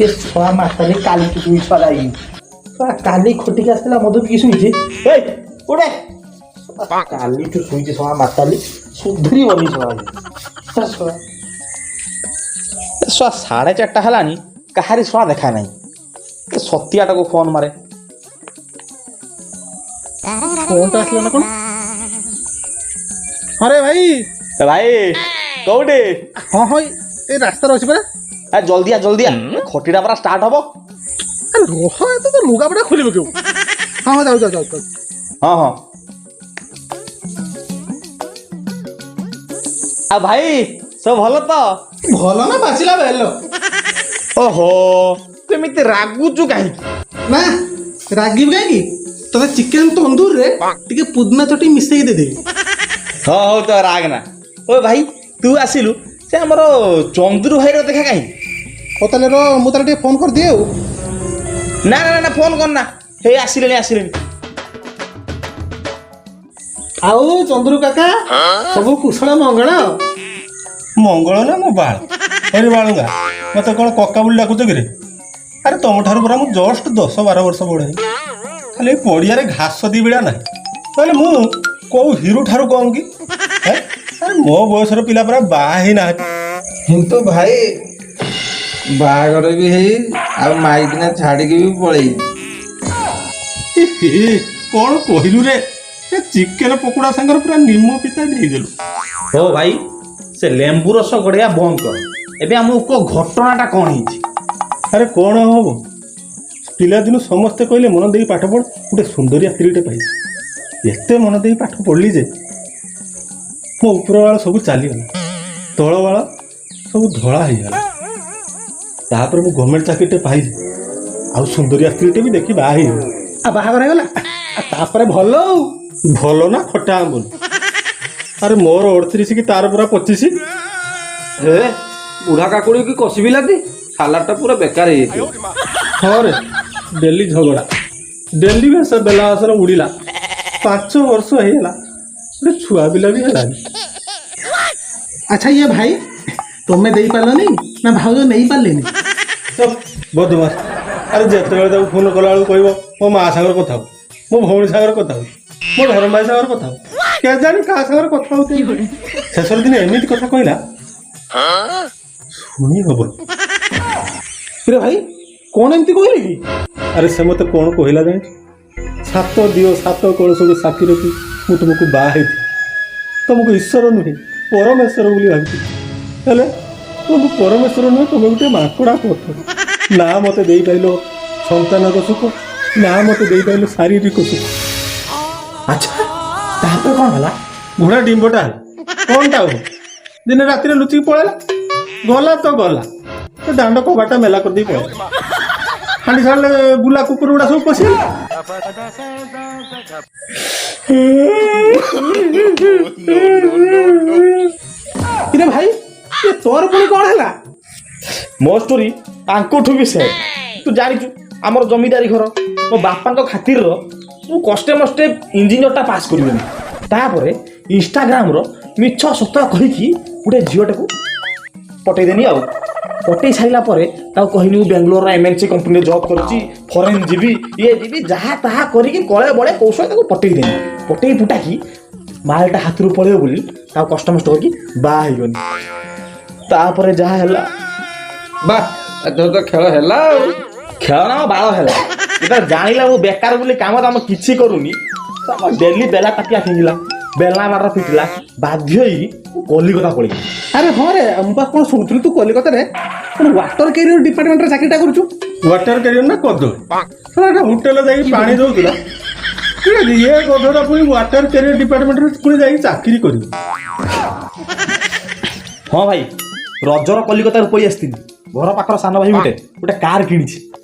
ଏ ଛୁଆ ମାତାରେ କାଲିଠୁ ଦୁଇ ଛୁଆ ଯାଇନି। ଛୁଆ କାଲି ଖଟିକି ଆସିଥିଲା, ମଦ ପିଇକି ଶୋଇଛି। ଏଇ ଉଠେ। କାଲିଠୁ ଶୋଇଛି ଶଳା ମାତାଲି, ସୁଧୁରିବନି ଶଳା ଶଳା। ଶଳା 4:30 ହେଲାଣି, କାହାରି ଶଳା ଦେଖା ନାହିଁ। ଏ ସତିଆଟାକୁ ଫୋନ୍ ମାରେ। ଫୋନଟା ଆସିଲା ନା କଣ? ଆରେ ଭାଇ। ଏ ଭାଇ, କୋଉଠି? ହଁ, ଏଇ ରାସ୍ତାରେ ଅଛି ପରା। ଏ ଜଲ୍ଦି ଆ, ଜଲ୍ଦି ଆ, ଖଟିଟା ପରା ଷ୍ଟାର୍ଟ ହବ। ଆରେ ରହ, ଏତେ ତ ଲୁଗାପଟା ଖୋଲିବ କେଉ। ହଁ, ଯାଉ ଯାଉ ଯାଉ। ହଁ, ଆଉ ଭାଇ, ସବୁ ଭଲ ତ? ଭଲ ନା ବାସିଲା ବେଲ। ଓହୋ, ତୁ ଏମିତି ରାଗୁଛୁ କାହିଁକି? ନା ରାଗିବି କାହିଁକି? ତତେ ଚିକେନ ତନ୍ଦୁରରେ ଟିକେ ପୁଦିନା ଚଟଣି ମିଶେଇକି ଦେଇଦେବି। ହଁ, ହଉ, ତ ରାଗ ନା। ଓ ଭାଇ, ତୁ ଆସିଲୁ, ସେ ଆମର ଚନ୍ଦ୍ରୁ ଭାଇର ଦେଖା କାହିଁକି? ହଉ ତାହେଲେ ର, ମୁଁ ତାହେଲେ ଟିକେ ଫୋନ କରିଦିଏ ଆଉ। ନା ନା ନା, ଫୋନ କର ନା। ହେଇ ଆସିଲେଣି, ଆସିଲେଣି। ଆଉ ଚନ୍ଦ୍ରୁ କାକା, ସବୁ କୁଶଳ ମଙ୍ଗଳ? ମଙ୍ଗଳ ନା ମୋ ବାଳ। ଆରେ ବାଳୁଙ୍ଗା, ମତେ କ'ଣ କକା ବୋଲି ଡାକୁଛ କିରେ? ଆରେ ତମଠାରୁ ପରା ମୁଁ ଜଷ୍ଟ 10-12 ବର୍ଷ ବଡ଼ ହେଇ, ଖାଲି ଏଇ ପଡ଼ିଆରେ ଘାସ ଦି ବିଡ଼ା ନାହିଁ। ତାହେଲେ ମୁଁ କୋଉ ହିରୋ ଠାରୁ କମ୍ କି? ହେଁ? ଆରେ ମୋ ବୟସର ପିଲା ପରା ବାହା ହେଇନାହାନ୍ତି। କିନ୍ତୁ ଭାଇ, ବାହାଘର ବି ହେଇ ଆଉ ମାଇକିନା ଛାଡ଼ିକି ବି ପଳେଇ। ହେ, କ'ଣ କହିଲୁ ରେ? ଏ ଚିକେନ ପକୋଡ଼ା ସାଙ୍ଗରେ ପୁରା ନିମ ପିତା ଦେଇଦେଲୁ। ହଉ ଭାଇ, ସେ ଲେମ୍ବୁ ରସ ଗଡ଼େଇବା ବନ୍ଦ କର। ଏବେ ଆମକୁ କୁହ, ଘଟଣାଟା କ'ଣ ହେଇଛି? ଆରେ କ'ଣ ହବ, ପିଲାଦିନୁ ସମସ୍ତେ କହିଲେ ମନ ଦେଇ ପାଠ ପଢ଼, ଗୋଟେ ସୁନ୍ଦରିଆ ସ୍ତ୍ରୀଟେ ପାଇବି। ଏତେ ମନ ଦେଇ ପାଠ ପଢ଼ିଲି ଯେ ମୋ ଉପର ବାଳ ସବୁ ଚାଲିଗଲା, ତଳ ବାଳ ସବୁ ଧଳା ହେଇଗଲା। ତାପରେ ମୁଁ ଗଭର୍ଣ୍ଣମେଣ୍ଟ ଚାକିରିଟେ ପାଇଲି ଆଉ ସୁନ୍ଦରିଆ ସ୍ତ୍ରୀଟେ ବି ଦେଖି ବାହା ହେଇଗଲି। ଆଉ ବାହାଘର ହେଇଗଲା, ଆଉ ତାପରେ ଭଲ ଆଉ। ଭଲ ନା ଖଟା ଆମ୍ବୁଲ। ଆରେ ମୋର 38 କି ତାର ପୁରା 25। ହେ ବୁଢ଼ା କାକୁଡ଼ି କି କଷି ବିଲାତି, ସାଲାଡ଼ଟା ପୁରା ବେକାର ହେଇଯାଇଥିବ। ହଁ ରେ, ଡେଲି ଝଗଡ଼ା, ଡେଲି ଭେଷ ବେଲା ବାସନ ଉଡ଼ିଲା। 5 ବର୍ଷ ହେଇଗଲା, ଗୋଟେ ଛୁଆ ପିଲା ବି ହେଲାନି। ଆଚ୍ଛା ଇଏ ଭାଇ, ତମେ ଦେଇପାରିଲନି ନା ଭାଉଜ ନେଇପାରିଲେନି? ବଦମାସ। ଆରେ ଯେତେବେଳେ ତାକୁ ଫୋନ କଲା ବେଳକୁ କହିବ ମୋ ମା ସାଙ୍ଗରେ କଥା ହଉ, ମୋ ଭଉଣୀ ସାଙ୍ଗରେ କଥା ହଉ, ମୋ ଧରମ ଭାଇ ସାଙ୍ଗରେ କଥା ହଉ, କେଜାଣି କାହା ସାଙ୍ଗରେ କଥା ହଉଛି। ଶେଷରେ ଦିନେ ଏମିତି କଥା କହିଲା, ଶୁଣି ହବନି। କିରେ ଭାଇ, କଣ ଏମିତି କହିଲେ କି? ଆରେ ସେ ମୋତେ କ'ଣ କହିଲା ଜାଣିଛୁ? ସାତ ଦିଅ ସାତ କଳସକୁ ସାକ୍ଷୀ ରଖି ମୁଁ ତୁମକୁ ବାହା ହେଇଥିଲି, ତୁମକୁ ଈଶ୍ୱର ନୁହେଁ ପରମେଶ୍ୱର ବୋଲି ଭାବିଥିଲି। ହେଲେ ତୁମକୁ ପରମେଶ୍ୱର ନୁହେଁ, ତୁମେ ଗୋଟେ ମାଙ୍କଡ଼ା ପଥର। ନା ମୋତେ ଦେଇପାରିଲ ସନ୍ତାନର ସୁଖ, ନା ମୋତେ ଦେଇପାରିଲ ଶାରୀରିକ ସୁଖ। ଆଚ୍ଛା, ତାପରେ କ'ଣ ହେଲା? ଘୋଡ଼ା ଡିମ୍ବଟା ହେଲା, କ'ଣଟା ହବ, ଦିନେ ରାତିରେ ଲୁଚିକି ପଳେଇଲା। ଗଲା ତ ଗଲା, ସେ ଦାଣ୍ଡ କବାଟଟା ମେଲା କରିଦେଇ ପଳେଇଲା। ହାଣ୍ଡି ସାରିଲେ ବୁଲା କୁକୁର ଗୁଡ଼ା ସବୁ ପଶିଗଲେ। କିରେ ଭାଇ, ଇଏ ତୋର ପୁଣି କଣ ହେଲା? ମୋ ଷ୍ଟୋରି ତାଙ୍କଠୁ ବି ସେ। ତୁ ଜାଣିଛୁ, ଆମର ଜମିଦାରୀ ଘର। ମୋ ବାପାଙ୍କ ଖାତିରର ମୁଁ କଷ୍ଟେ ମଷ୍ଟେ ଇଞ୍ଜିନିୟରଟା ପାସ୍ କରିବିନି। ତାପରେ ଇନଷ୍ଟାଗ୍ରାମର ମିଛ ସତ କହିକି ଗୋଟେ ଝିଅଟାକୁ ପଟେଇଦେନି। ଆଉ ପଟେଇ ସାରିଲା ପରେ ତାକୁ କହିନି ମୁଁ ବାଙ୍ଗାଲୋରର ଏମ୍ଏନ୍ସି କମ୍ପାନୀରେ ଜବ୍ କରୁଛି, ଫରେନ୍ ଯିବି, ଇଏ ଯିବି, ଯାହା ତାହା କରିକି କଳେ ବଳେ କୌଶଳ ତାକୁ ପଟେଇଦେନି। ପଟେଇ ପୁଟାକି ମାଲଟା ହାତରୁ ପଳେଇବ ବୋଲି ତାକୁ କଷ୍ଟମଷ୍ଟ କରିକି ବାହା ହେଇଗନି। ତାପରେ ଯାହା ହେଲା। ବାহ, ଏଥର ତ ଖେଳ ହେଲା ଆଉ। ଖେଳ ନା ବାଳ ହେଲା। ଯେତେବେଳେ ଜାଣିଲା ମୁଁ ବେକାର ବୋଲି, କାମ ଦାମ କିଛି କରୁନି, ତ ଆମ ଡେଲି ବେଲା ତାଟିଆ ଫିଙ୍ଗିଲା, ବେଲା ମାଡ଼ ପିଟିଲା। ବାଧ୍ୟ ହେଇକି ମୁଁ କଲିକତା ପଳେଇଲି। ଆରେ ହଁ ରେ, ମୁଁ ପା କଣ ଶୁଣୁଥିଲି, ତୁ କଲିକତାରେ କଣ ୱାଟର କ୍ୟାରିୟର ଡିପାର୍ଟମେଣ୍ଟରେ ଚାକିରିଟା କରୁଛୁ? ୱାଟର କ୍ୟାରିୟର ନା କଦଳୀ। ଶଳା ହୋଟେଲରେ ଯାଇକି ପାଣି ଦଉଥିଲା ଇଏ ଗଧଟା, ପୁଣି ୱାଟର କ୍ୟାରିୟର ଡିପାର୍ଟମେଣ୍ଟରେ ପୁଣି ଯାଇକି ଚାକିରି କରିବ। ହଁ ଭାଇ, ରଜର କଲିକତାରୁ ପଳେଇ ଆସିଥିଲି। ଘର ପାଖର ସାନ ଭାଇ ଗୋଟେ କାର୍ କିଣିଛି।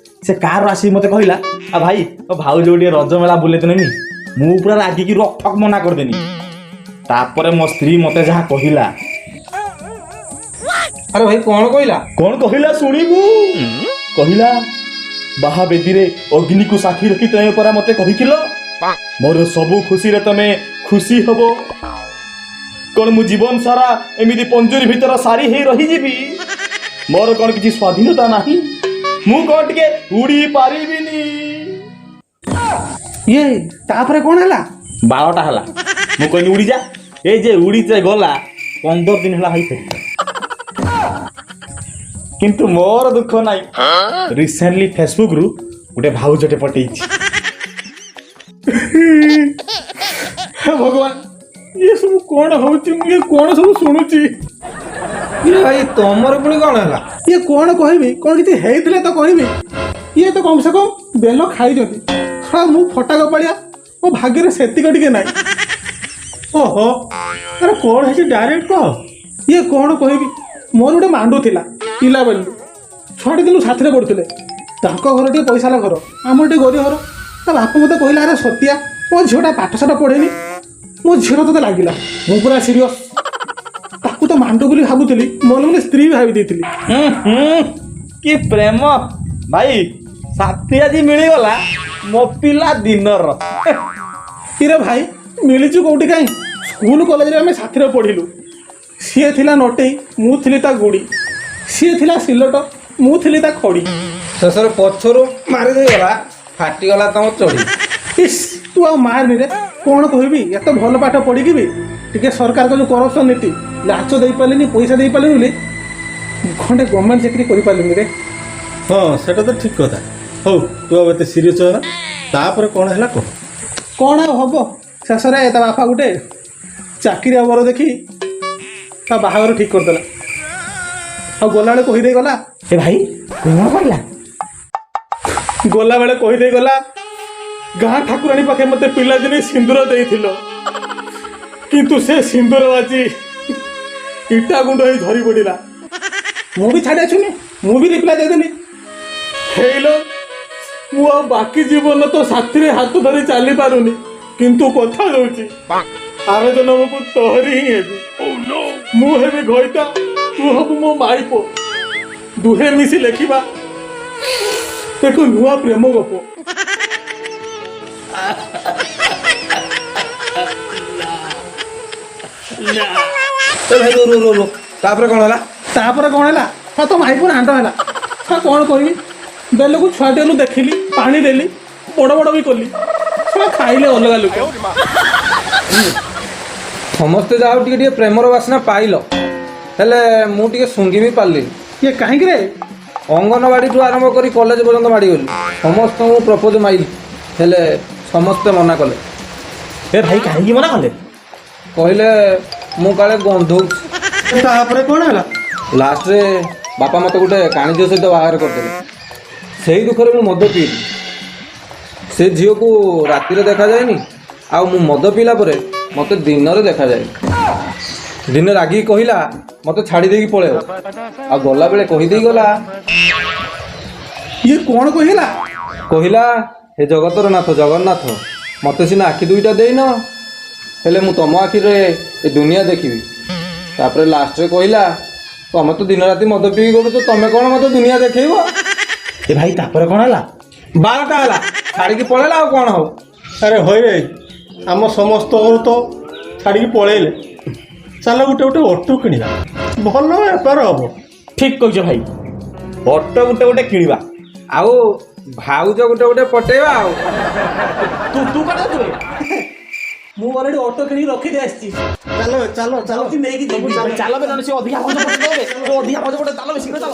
ସେ କାର୍ ଆସିକି ମୋତେ କହିଲା, ଆଉ ଭାଇ, ମୋ ଭାଉଜ ଟିକେ ରଜ ମେଳା ବୁଲେଇ ନେମି। ମୁଁ ପୁରା ରାଗିକି ରକ୍ ଠକ୍ ମନା କରିଦେନି। ତାପରେ ମୋ ସ୍ତ୍ରୀ ମୋତେ ଯାହା କହିଲା। ଆରେ ଭାଇ, କ'ଣ କହିଲା? କ'ଣ କହିଲା ଶୁଣିବୁ? କହିଲା, ବାହା ବେଦୀରେ ଅଗ୍ନିକୁ ସାକ୍ଷୀ ରଖି ତମେ ପରା ମତେ କହିଥିଲ ମୋର ସବୁ ଖୁସିରେ ତମେ ଖୁସି ହବ। କ'ଣ ମୁଁ ଜୀବନ ସାରା ଏମିତି ପଞ୍ଜୁରୀ ଭିତର ସାରି ହେଇ ରହିଯିବି? ମୋର କ'ଣ କିଛି ସ୍ୱାଧୀନତା ନାହିଁ? ମୁଁ କ'ଣ ଟିକେ ଉଡ଼ି ପାରିବିନି? ଇଏ ତାପରେ କ'ଣ ହେଲା? ବାଳଟା ହେଲା। ମୁଁ କହିଲି ଉଡ଼ିଯା। ଏ ଯେ ଉଡ଼ି ଯେ ଗଲା, 15 ଦିନ ହେଲା ଭାଇ ଫେରିଲା। କିନ୍ତୁ ମୋର ଦୁଃଖ ନାହିଁ, ରିସେଣ୍ଟଲି ଫେସବୁକରୁ ଗୋଟେ ଭାଉଜଟେ ପଟେଇଛି। ହେ ଭଗବାନ, ଇଏ ସବୁ କ'ଣ ହଉଛି? ମୁଁ ଇଏ କ'ଣ ସବୁ ଶୁଣୁଛି? ଇରେ ଭାଇ, ତମର ପୁଣି କ'ଣ ହେଲା? ଇଏ କ'ଣ କହିବି? କ'ଣ କିଛି ହେଇଥିଲେ ତ କହିବି। ଇଏ ତ କମ୍ ସେ କମ୍ ବେଲ ଖାଇଛନ୍ତି। ଶଳା, ମୁଁ ଫଟା କପାଳିଆ, ମୋ ଭାଗ୍ୟରେ ସେତିକ ଟିକେ ନାହିଁ। ଓହୋ, ଆରେ କ'ଣ ହେଇଛି, ଡାଇରେକ୍ଟ କହ। ଇଏ କ'ଣ କହିବି, ମୋର ଗୋଟେ ମାଣ୍ଡୁ ଥିଲା ପିଲାବେଳୁ। ଛୁଆଟି ଦିନୁ ସାଥିରେ ପଢୁଥିଲେ। ତାଙ୍କ ଘର ଟିକେ ପଇସା ଘର, ଆମର ଟିକେ ଗରିବ ଘର। ତା ବାପା ମୋତେ କହିଲା, "ଆରେ ସତିଆ, ମୋ ଝିଅଟା ପାଠଶାଠ ପଢ଼େନି, ମୋ ଝିଅଟା ତୋତେ ଲାଗିଲା।" ମୁଁ ପୁରା ସିରିୟସ୍। ତାକୁ ତ ମାଣ୍ଡୁ ବୋଲି ଭାବୁଥିଲି, ମନେ ମନେ ସ୍ତ୍ରୀ ବି ଭାବି ଦେଇଥିଲି। ହୁଁ ହୁଁ, କି ପ୍ରେମ ଭାଇ! ସାଥୀ ଆଜି ମିଳିଗଲା ମୋ ପିଲା ଦିନର। କିରେ ଭାଇ, ମିଳିଛୁ କୋଉଠି କାହିଁ? ସ୍କୁଲ କଲେଜରେ ଆମେ ସାଥିରେ ପଢ଼ିଲୁ। ସିଏ ଥିଲା ନଟେଇ, ମୁଁ ଥିଲି ତା ଗୁଡ଼ି। ସିଏ ଥିଲା ସିଲଟ, ମୁଁ ଥିଲି ତା ଖଡ଼ି। ଶେଷରେ ପଛରୁ ମାରି ଦେଇଗଲା, ଫାଟିଗଲା ତମ ଚଢ଼ି। ଇସ୍, ତୁ ଆଉ ମାରନି ରେ। କ'ଣ କହିବି, ଏତେ ଭଲ ପାଠ ପଢ଼ିକି ବି ଟିକେ ସରକାରଙ୍କ ଯେଉଁ କରପସନ୍ ନୀତି, ଲାଞ୍ଚ ଦେଇପାରିଲିନି, ପଇସା ଦେଇପାରିଲିନି ବୋଲି ଖଣ୍ଡେ ଗଭର୍ଣ୍ଣମେଣ୍ଟ ଚାକିରି କରିପାରିଲିନି ରେ। ହଁ, ସେଟା ତ ଠିକ୍ କଥା। ହଉ, ତୁ ଆଉ ଏତେ ସିରିୟସ୍ ହନା। ତାପରେ କ'ଣ ହେଲା କହ। କ'ଣ ଆଉ ହବ, ଶେଷରେ ତା ବାପା ଗୋଟେ ଚାକିରିଆ ବର ଦେଖି ତା ବାହାଘର ଠିକ୍ କରିଦେଲା। ଆଉ ଗଲାବେଳେ କହିଦେଇ ଗଲା। ଏ ଭାଇ, କ'ଣ କହିଲା? ଗଲାବେଳେ କହିଦେଇ ଗଲା, "ଗାଁ ଠାକୁରାଣୀ ପାଖେ ମୋତେ ପିଲାଦିନେ ସିନ୍ଦୁର ଦେଇଥିଲ, କିନ୍ତୁ ସେ ସିନ୍ଦୁର ଆଜି ଇଟା ଗୁଣ୍ଡ ହେଇ ଝରି ପଡ଼ିଲା।" ମୁଁ ବି ଛାଡ଼ି ଅଛୁନି, ମୁଁ ବି ରିପ୍ଲାଏ ଦେଇଦେଲି, "ହେଇଲୋ, ମୁଁ ଆଉ ବାକି ଜୀବନ ତ ସାଥିରେ ହାତ ଧରି ଚାଲି ପାରୁନି, କିନ୍ତୁ କଥା ଦଉଛି, ଆର ଜନ୍ମକୁ ତୋହରି ହିଁ ହେବି। ମୁଁ ହେବି ଘଇତା, ତୁ ହବୁ ମୋ ମାଇପ। ଦୁହେଁ ମିଶି ଲେଖିବା ଏକ ନୂଆ ପ୍ରେମ ଗପ।" ଏ ଭାଇ, ରୋ ରୋ ରୋ ରୋ, ତାପରେ କ'ଣ ହେଲା? ତାପରେ କ'ଣ ହେଲା? ହଁ, ତ ମାଇପ ରାଣ୍ଡ ହେଲା। ହଁ, କ'ଣ କରିବି, ବେଲକୁ ଛୁଆଟି ବେଲୁ ଦେଖିଲି, ପାଣି ଦେଲି, ବଡ଼ ବଡ଼ ବି କଲି, ଶଳା ଖାଇଲେ ଅଲଗା ଲୋକ। ସମସ୍ତେ ଯାହା ହଉ ଟିକେ ଟିକେ ପ୍ରେମର ବାସ୍ନା ପାଇଲ, ହେଲେ ମୁଁ ଟିକେ ଶୁଙ୍ଘି ବି ପାରିଲିନି। ଇଏ କାହିଁକି ରେ? ଅଙ୍ଗନବାଡ଼ିଠୁ ଆରମ୍ଭ କରି କଲେଜ ପର୍ଯ୍ୟନ୍ତ ମାଡ଼ିଗଲି, ସମସ୍ତଙ୍କୁ ପ୍ରପୋଜ ମାଇଲି, ହେଲେ ସମସ୍ତେ ମନା କଲେ। ଏ ଭାଇ, କାହିଁକି ମନା କଲେ? କହିଲେ ମୁଁ କାଳେ ଗନ୍ଧଉଛି। ତାପରେ କ'ଣ ହେଲା? ଲାଷ୍ଟରେ ବାପା ମୋତେ ଗୋଟେ କାଣି ଝିଅ ସହିତ ବାହାଘର କରିଦେଲେ। ସେଇ ଦୁଃଖରେ ମୁଁ ମଦ ପିଇଲି। ସେ ଝିଅକୁ ରାତିରେ ଦେଖାଯାଏନି, ଆଉ ମୁଁ ମଦ ପିଇଲା ପରେ ମୋତେ ଦିନରେ ଦେଖାଯାଏନି। ଦିନେ ରାଗିକି କହିଲା ମୋତେ ଛାଡ଼ି ଦେଇକି ପଳେଇବ, ଆଉ ଗଲାବେଳେ କହିଦେଇ ଗଲା। ଇଏ କ'ଣ କହିଲା? କହିଲା, "ହେ ଜଗତର ନାଥ ଜଗନ୍ନାଥ, ମୋତେ ସିନା ଆଖି ଦୁଇଟା ଦେଇନ, ହେଲେ ମୁଁ ତମ ଆଖିରେ ଏ ଦୁନିଆ ଦେଖିବି।" ତାପରେ ଲାଷ୍ଟରେ କହିଲା, "ତମେ ତ ଦିନ ରାତି ମଦ ପିଇକି ଗଡୁଛ, ତମେ କ'ଣ ମୋତେ ଦୁନିଆ ଦେଖେଇବ?" ଏ ଭାଇ, ତାପରେ କ'ଣ ହେଲା? ବାରଟା ହେଲା, ଛାଡ଼ିକି ପଳେଇଲା, ଆଉ କ'ଣ ହବ? ଆରେ ହଇରେ, ଆମ ସମସ୍ତଙ୍କର ତ ଛାଡ଼ିକି ପଳେଇଲେ। ଚାଲ ଗୋଟେ ଗୋଟେ ଅଟୋ କିଣିବା, ଭଲ ବେପାର ହବ। ଠିକ କହିଛ ଭାଇ, ଅଟୋ ଗୋଟେ ଗୋଟେ କିଣିବା। ଆଉ ଭାଉଜ ଗୋଟେ ଗୋଟେ ପଟେଇବା ଆଉ। ତୁ ତୁ କୁଆଡ଼େ ଯାଉଛୁ ବେ? ମୁଁ ଅଲରେଡି ଅଟୋ କିଣିକି ରଖିଦେଇ ଆସିଛି। ଚାଲ ଚାଲ ଚାଲ। ଯାଉଛି ନେଇକି ଯିବି। ଚାଲ ବେ, ନହେଲେ ସେ ଅଧିକା ଭାଉଜ ପଟେଇଦେବେ। ଅଧିକା ଭାଉଜ ପଟେ, ଚାଲ ବେ, ଶୀଘ୍ର ଚାଲ।